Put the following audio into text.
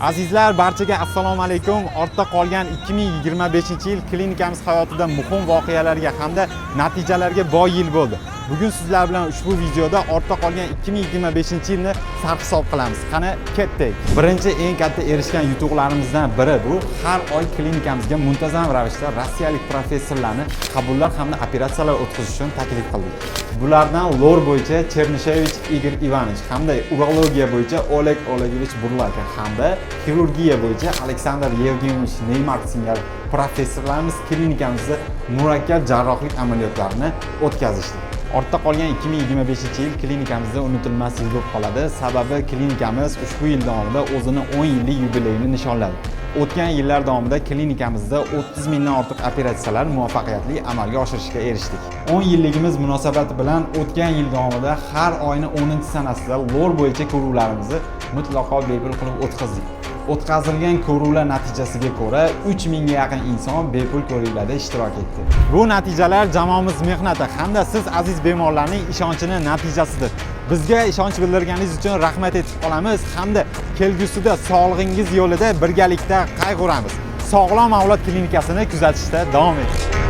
Azizlar, barchaga assalomu alaykum. Ortda qolgan 2025-yil klinikamiz hayotida muhim voqealarga hamda natijalarga boy yil bo'ldi. Bugun sizlar bilan ushbu videoda ortda qolgan 2025-yilni sarhisob qilamiz. Qani, ketdik. Birinchi eng katta erishgan yutuqlarimizdan biri bu har oy klinikamizga muntazam ravishda rossiyalik professorlarni qabullar hamda operatsiyalar o'tkazish uchun taklif qildik. Bulardan lor bo'yicha Chernishevich Igor Ivanovich hamda urologiya bo'yicha Oleg Olegovich Burlaka hamda xirurgiya bo'yicha Aleksandr Yevgeniyevich Neymark singari professorlarimiz klinikamizda murakkab jarrohlik amaliyotlarini o'tkazishdi. Ortda qolgan 2025-yil klinikamizda unutilmas yil bo'lib qoladi. Sababi klinikamiz ushbu yil davomida o'zini 10 yillik yubileyini nishonladi. O'tgan yillar davomida klinikamizda 30 mingdan ortiq operatsiyalar muvaffaqiyatli amalga oshirishga erishdik. 10 yilligimiz munosabati bilan o'tgan yil davomida har oyni 10 sanasida lor bo'yicha ko'ruvlarimizni mutlaqo bepul qilib o'tkazdik. O'tkazilgan ko'ruvlar natijasiga ko'ra 3 mingga yaqin inson bepul ko'riklarda ishtirok etdi. Bu natijalar jamoamiz mehnati hamda siz, aziz bemorlarning ishonchini natijasidir. Bizga ishonch bildirganingiz uchun rahmat aytib qolamiz hamda kelgusida sog'lig'ingiz yo'lida birgalikda qayg'uramiz. Sog'lom avlod klinikasini kuzatishda davom eting.